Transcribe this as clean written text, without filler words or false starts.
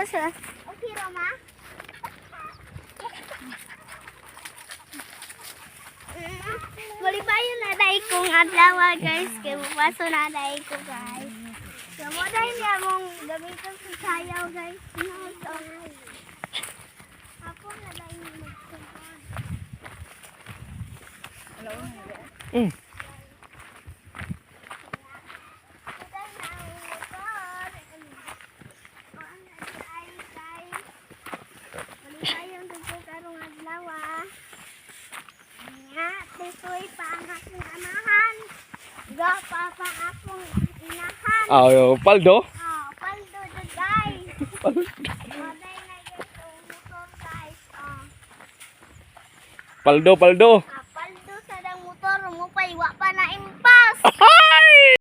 ko sa. Okay, Roma? Malipayon na dahil kong adlaw, guys. Kay mupaso na dahil ko, guys. So, mo dahil niya mong gamiton sa sayaw, guys. No, so, ako na dahil magsunod. Malipayon ko karong adlaw, ah. Nga, tisoy pa ang akong amahan. Ga pa pa akong inahan. Ah, paldo. Oh, paldo do, guys. Paldo. Maday na yung motor, guys. Oh. Paldo, paldo. Ah, paldo sa dang motor mo pa iwa pa na impas. Ay!